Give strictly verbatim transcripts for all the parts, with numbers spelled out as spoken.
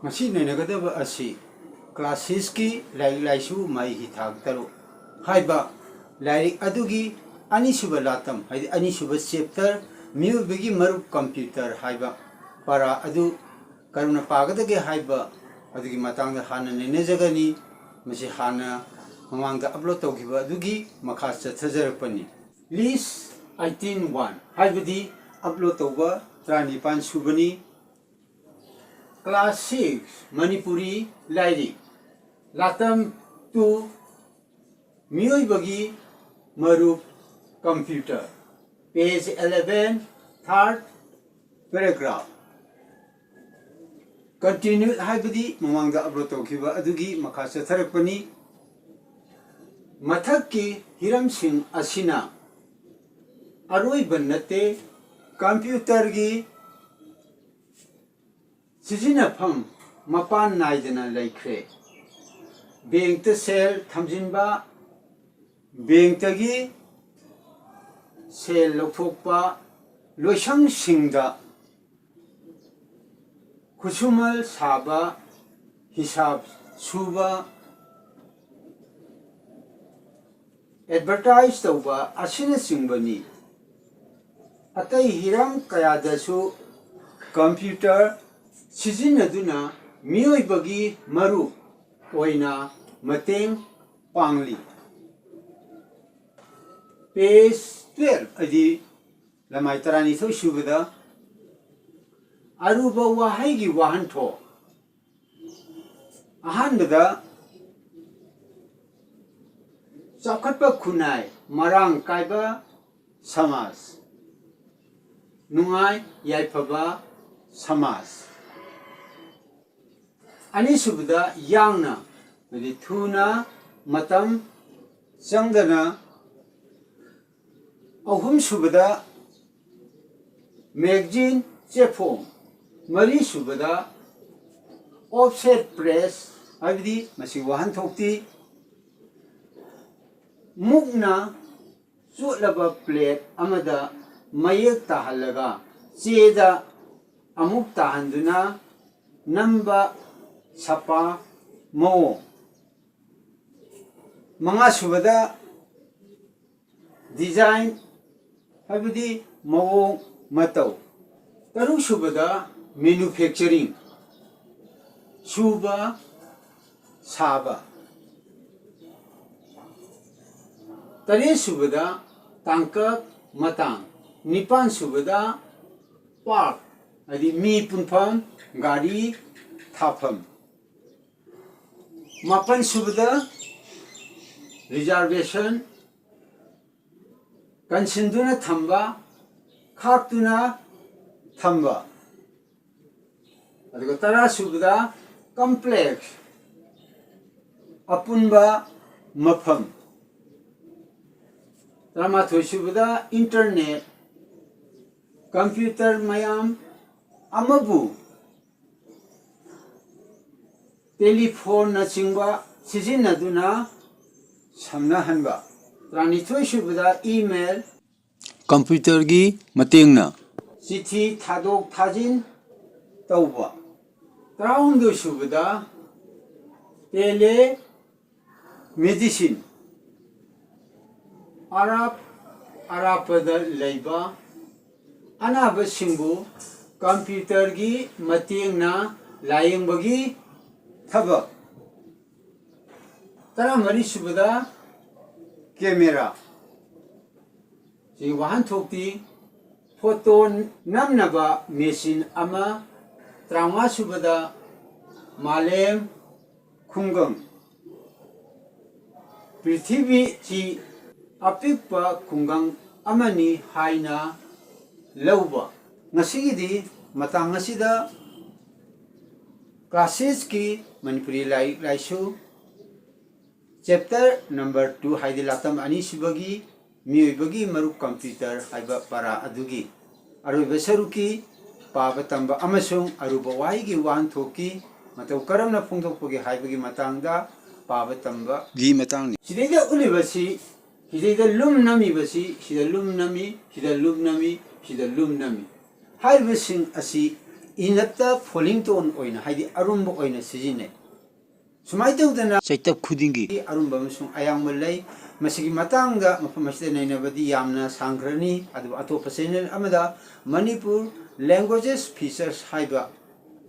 ꯉꯁꯤ ꯅꯩꯅꯒꯗꯕ ꯑꯁꯤ ꯀ꯭ꯂꯥꯁ ꯁꯤꯛꯁꯀꯤ ꯂꯥꯏꯔꯤꯛ ꯂꯥꯏꯁꯨ ꯃꯍꯩꯒꯤ ꯊꯥꯛ ꯇꯔꯨꯛ ꯍꯥꯏꯕ ꯂꯥꯏꯔꯤꯛ ꯑꯗꯨꯒꯤ ꯑꯅꯤꯁꯨꯕ ꯂꯥꯇꯝ, ꯍꯥꯏꯗꯤ ꯑꯅꯤꯁꯨꯕ ꯆꯦꯞꯇꯔ, ꯃꯤꯑꯣꯏꯕꯒꯤ ꯃꯔꯨꯞ ꯀꯝꯄ꯭ꯌꯨꯇꯔ ꯍꯥꯏꯕ ꯄꯔꯥ ꯑꯗꯨ ꯀꯔꯝꯅ ꯄꯥꯒꯗꯒꯦ ꯍꯥꯏꯕ ꯑꯗꯨꯒꯤ ꯃꯇꯥꯡꯗ ꯍꯥꯟꯅ ꯅꯩꯅꯖꯒꯅꯤ꯫ ꯃꯁꯤ ꯍꯥꯟꯅ ꯃꯃꯥꯡꯗ ꯑꯞꯂꯣꯗ ꯇꯧꯈꯤꯕ ꯑꯗꯨꯒꯤ ꯃꯈꯥ ꯆꯠꯊꯖꯔꯛꯄꯅꯤ꯫ ꯂꯤꯁ ꯑꯩꯠꯇꯤꯟ ꯋꯥꯟ ꯍꯥꯏꯕꯗꯤ ꯑꯞꯂꯣꯗ ꯇꯧꯕ ꯇꯔꯥꯅꯤꯄꯥꯟ ꯁꯨꯕꯅꯤ꯫ ꯀ꯭ꯂꯥꯁ ꯁꯤꯛꯁ ꯃꯅꯤꯄꯨꯔꯤ ꯂꯥꯏꯔꯤꯛ, ꯂꯥꯇꯝ ꯇꯨ, ꯃꯤꯑꯣꯏꯕꯒꯤ ꯃꯔꯨꯞ ꯀꯝꯄ꯭ꯌꯨꯇꯔ, ꯄꯦꯖ ꯑꯦꯂꯦꯚꯦꯟ, ꯊꯥꯔꯠ ꯄꯦꯔꯥꯒ꯭ꯔꯥꯐ꯫ ꯀꯟꯇꯤꯅ꯭ꯌꯨ ꯍꯥꯏꯕꯗꯤ ꯃꯃꯥꯡꯗ ꯑꯞꯂꯣꯗ ꯇꯧꯈꯤꯕ ꯑꯗꯨꯒꯤ ꯃꯈꯥ ꯆꯠꯊꯔꯛꯄꯅꯤ꯫ ꯃꯊꯛꯀꯤ ꯍꯤꯔꯝꯁꯤꯡ ꯑꯁꯤꯅ ꯑꯔꯣꯏꯕ ꯅꯠꯇꯦ꯫ ꯀꯝꯄ꯭ꯌꯨꯇꯔꯒꯤ ꯁꯤꯖꯤꯟꯅꯐꯝ ꯃꯄꯥꯟ ꯅꯥꯏꯗꯅ ꯂꯩꯈ꯭ꯔꯦ꯫ ꯕꯦꯡꯛꯇ ꯁꯦꯜ ꯊꯝꯖꯤꯟꯕ, ꯕꯦꯡꯛꯇꯒꯤ ꯁꯦꯜ ꯂꯧꯊꯣꯛꯄ, ꯂꯣꯏꯁꯪꯁꯤꯡꯗ ꯈꯨꯠꯁꯨꯃꯜ ꯁꯥꯕ, ꯍꯤꯁꯥꯕ ꯁꯨꯕ, ꯑꯦꯗꯚꯔꯇꯥꯏꯖ ꯇꯧꯕ ꯑꯁꯤꯅꯆꯤꯡꯕꯅꯤ꯫ ꯑꯇꯩ ꯍꯤꯔꯝ ꯀꯌꯥꯗꯁꯨ ꯀꯝꯄ꯭ꯌꯨꯇꯔ ꯁꯤꯖꯤꯟꯅꯗꯨꯅ ꯃꯤꯑꯣꯏꯕꯒꯤ ꯃꯔꯨꯞ ꯑꯣꯏꯅ ꯃꯇꯦꯡ ꯄꯥꯡꯂꯤ꯫ ꯄꯦꯖ ꯇꯨꯌꯦꯜꯐ, ꯍꯥꯏꯗꯤ ꯂꯃꯥꯏ ꯇꯔꯥꯅꯤꯊꯣꯏ ꯁꯨꯕꯗ ꯑꯔꯨꯕ ꯋꯥꯍꯩꯒꯤ ꯋꯥꯍꯟꯊꯣꯛ꯫ ꯑꯍꯥꯟꯕꯗ, ꯆꯥꯎꯈꯠꯄ ꯈꯨꯟꯅꯥꯏ, ꯃꯔꯥꯡ ꯀꯥꯏꯕ ꯁꯃꯥꯖ, ꯅꯨꯡꯉꯥꯏ ꯌꯥꯏꯐꯕ ꯁꯃꯥꯖ꯫ ꯑꯅꯤꯁꯨꯕꯗ, ꯌꯥꯡꯅ, ꯍꯥꯏꯗꯤ ꯊꯨꯅ, ꯃꯇꯝ ꯆꯪꯗꯅ꯫ ꯑꯍꯨꯝꯁꯨꯕꯗ, ꯃꯦꯒꯖꯤꯟ ꯆꯦꯐꯣꯡ꯫ ꯃꯔꯤꯁꯨꯕꯗ, ꯑꯣꯐꯁꯦꯠ ꯄ꯭ꯔꯦꯁ, ꯍꯥꯏꯕꯗꯤ ꯃꯁꯤ ꯋꯥꯍꯟꯊꯣꯛꯇꯤ ꯃꯨꯛꯅ ꯆꯣꯠꯂꯕ ꯄ꯭ꯂꯦꯠ ꯑꯃꯗ ꯃꯌꯦꯛ ꯇꯥꯍꯜꯂꯒ ꯆꯦꯗ ꯑꯃꯨꯛ ꯇꯥꯍꯟꯗꯨꯅ ꯅꯝꯕ ꯁꯥꯄꯥ ꯃꯑꯣꯡ꯫ ꯃꯉꯥꯁꯨꯕꯗ design, ꯍꯥꯏꯕꯗꯤ ꯃꯑꯣꯡ ꯃꯇꯧ꯫ ꯇꯔꯨꯛꯁꯨꯕꯗ manufacturing, ꯁꯨꯕ ꯁꯥꯕ꯫ ꯇꯔꯦꯠꯁꯨꯕꯗ ꯇꯥꯡꯀꯛ ꯃꯇꯥꯡ꯫ ꯅꯤꯄꯥꯟꯁꯨꯕꯗ park, ꯍꯥꯏꯗꯤ ꯃꯤ ꯄꯨꯟꯐꯝ, ꯒꯥꯔꯤ ꯊꯥꯐꯝ꯫ ꯃꯥꯄꯟꯁꯨꯕꯗ reservation, ꯀꯟꯁꯤꯟꯗꯨꯅ ꯊꯝꯕ, ꯈꯥꯛꯇꯨꯅ ꯊꯝꯕ꯫ ꯑꯗꯨꯒ ꯇꯔꯥꯁꯨꯕꯗ complex, ꯑꯄꯨꯟꯕ ꯃꯐꯝ꯫ ꯇꯔꯥꯃꯥꯊꯣꯏꯁꯨꯕꯗ internet, computer ꯃꯌꯥꯝ ꯑꯃꯕꯨ telephone ꯅꯆꯤꯡꯕ ꯁꯤꯖꯤꯟꯅꯗꯨꯅ ꯁꯝꯅꯍꯟꯕ꯫ ꯇꯔꯥꯅꯤꯊꯣꯏꯁꯨꯕꯗ email, computer ꯒꯤ ꯃꯇꯦꯡꯅ ꯆꯤꯊꯤ ꯊꯥꯗꯣꯛ ꯊꯥꯖꯤꯟ ꯇꯧꯕ꯫ ꯇꯔꯥꯍꯨꯝꯗꯣꯏꯁꯨꯕꯗ telemedicine, ꯑꯔꯥꯞ ꯑꯔꯥꯞꯄꯗ ꯂꯩꯕ ꯑꯅꯥꯕꯁꯤꯡꯕꯨ computer ꯒꯤ ꯃꯇꯦꯡꯅ ꯂꯥꯌꯦꯡꯕꯒꯤ ꯊꯕꯛ꯫ ꯇꯔꯥꯃꯔꯤꯁꯨꯕꯗ camera꯫ ꯁꯤꯒꯤ ꯋꯥꯍꯟꯊꯣꯛꯇꯤ photo ꯅꯝꯅꯕ machine ꯑꯃ꯫ ꯇꯔꯥꯃꯉꯥꯁꯨꯕꯗ ꯃꯥꯂꯦꯝ ꯈꯨꯡꯒꯪ꯫ ꯄ꯭ꯔꯤꯊꯤꯕꯤꯁꯤ ꯑꯄꯤꯛꯄ ꯈꯨꯡꯒꯪ ꯑꯃꯅꯤ ꯍꯥꯏꯅ ꯂꯧꯕ꯫ ꯉꯁꯤꯒꯤꯗꯤ ꯃꯇꯥꯡ ꯑꯁꯤꯗ class six ꯀꯤ ꯃꯅꯤꯄꯨꯔꯤ ꯂꯥꯏꯔꯤꯛ ꯂꯥꯏꯁꯨ chapter number two, ꯍꯥꯏꯗꯤ ꯂꯥꯇꯝ ꯑꯅꯤꯁꯨꯕꯒꯤ ꯃꯤꯑꯣꯏꯕꯒꯤ ꯃꯔꯨꯞ computer ꯍꯥꯏꯕ ꯄꯔꯥ ꯑꯗꯨꯒꯤ ꯑꯔꯣꯏꯕ ꯁꯔꯨꯛꯀꯤ ꯄꯥꯕ ꯇꯝꯕ ꯑꯃꯁꯨꯡ ꯑꯔꯨꯕ ꯋꯥꯍꯩꯒꯤ ꯋꯥꯍꯟꯊꯣꯛꯀꯤ ꯃꯇꯧ ꯀꯔꯝꯅ ꯐꯣꯡꯗꯣꯛꯄꯒꯦ ꯍꯥꯏꯕꯒꯤ ꯃꯇꯥꯡꯗ ꯄꯥꯕ ꯇꯝꯕꯒꯤ ꯃꯇꯥꯡꯅꯤ꯫ ꯁꯤꯗꯩꯗ ꯎꯠꯂꯤꯕꯁꯤ, ꯁꯤꯗꯩꯗ ꯂꯨꯝ ꯅꯝꯃꯤꯕꯁꯤ, ꯁꯤꯗ ꯂꯨꯝ ꯅꯝꯃꯤ, ꯁꯤꯗ ꯂꯨꯝ ꯅꯝꯃꯤ, ꯁꯤꯗ ꯂꯨꯝ ꯅꯝꯃꯤ ꯍꯥꯏꯔꯤꯕꯁꯤꯡ ꯑꯁꯤ ꯏꯅꯞꯇ falling tone ꯑꯣꯏꯅ, ꯍꯥꯏꯗꯤ ꯑꯔꯨꯝꯕ ꯑꯣꯏꯅ ꯁꯤꯖꯤꯟꯅꯩ꯫ ꯁꯨꯃꯥꯏꯅ ꯇꯧꯗꯅ ꯆꯩꯇꯞ ꯈꯨꯗꯤꯡꯒꯤ ꯑꯔꯨꯝꯕ ꯑꯃꯁꯨꯡ ꯑꯌꯥꯡꯕ ꯂꯩ꯫ ꯃꯁꯤꯒꯤ ꯃꯇꯥꯡꯗ ꯃꯐꯝ ꯑꯁꯤꯗ ꯅꯩꯅꯕꯗꯤ ꯌꯥꯝꯅ ꯁꯥꯡꯈ꯭ꯔꯅꯤ, ꯑꯗꯨꯕꯨ ꯑꯇꯣꯞꯄ channel ꯑꯃꯗ Manipur languages features ꯍꯥꯏꯕ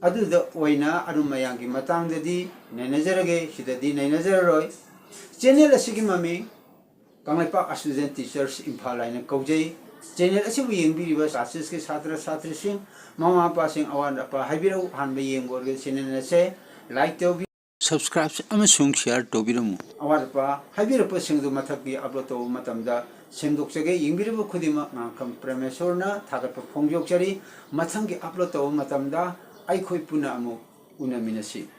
ꯑꯗꯨꯗ ꯑꯣꯏꯅ ꯑꯔꯨꯝ ꯑꯌꯥꯡꯒꯤ ꯃꯇꯥꯡꯗꯗꯤ ꯅꯩꯅꯖꯔꯒꯦ꯫ ꯁꯤꯗꯗꯤ ꯅꯩꯅꯖꯔꯔꯣꯏ꯫ Channel ꯑꯁꯤꯒꯤ ꯃꯃꯤꯡ ꯀꯪꯂꯩꯄꯥꯛ Student Teachers ꯏꯝꯐꯥꯜ ꯍꯥꯏꯅ ꯀꯧꯖꯩ꯫ Channel ꯑꯁꯤꯕꯨ ꯌꯦꯡꯕꯤꯔꯤꯕ classesꯀꯤ ꯁꯥꯇ꯭ꯔ ꯁꯥꯇ꯭ꯔꯤꯁꯤꯡ, ꯃꯃꯥ ꯃꯄꯥꯁꯤꯡ, ꯑꯋꯥꯠ ꯑꯄꯥ ꯍꯥꯏꯕꯤꯔꯛꯎ꯫ ꯑꯍꯥꯟꯕ ꯌꯦꯡꯕ ꯑꯣꯏꯔꯒꯗꯤ channel ꯑꯁꯦ like ꯇꯧꯕꯤ, subscribe ꯑꯃꯁꯨꯡ share ꯇꯧꯕꯤꯔꯝꯃꯨ꯫ ꯑꯋꯥꯠ ꯑꯄꯥ ꯍꯥꯏꯕꯤꯔꯛꯄꯁꯤꯡꯗꯨ ꯃꯊꯛꯀꯤ upload ꯇꯧꯕ ꯃꯇꯝꯗ ꯁꯦꯝꯗꯣꯛꯆꯒꯦ꯫ ꯌꯦꯡꯕꯤꯔꯤꯕ ꯈꯨꯗꯤꯡꯃꯛ ꯉꯥꯡꯈꯝ ꯄ꯭ꯔꯦꯃꯦꯁꯣꯔꯅ ꯊꯥꯒꯠꯄ ꯐꯣꯡꯗꯣꯛꯆꯔꯤ꯫ ꯃꯊꯪꯒꯤ upload ꯇꯧꯕ ꯃꯇꯝꯗ ꯑꯩꯈꯣꯏ ꯄꯨꯟꯅ ꯑꯃꯨꯛ ꯎꯅꯃꯤꯟꯅꯁꯤ꯫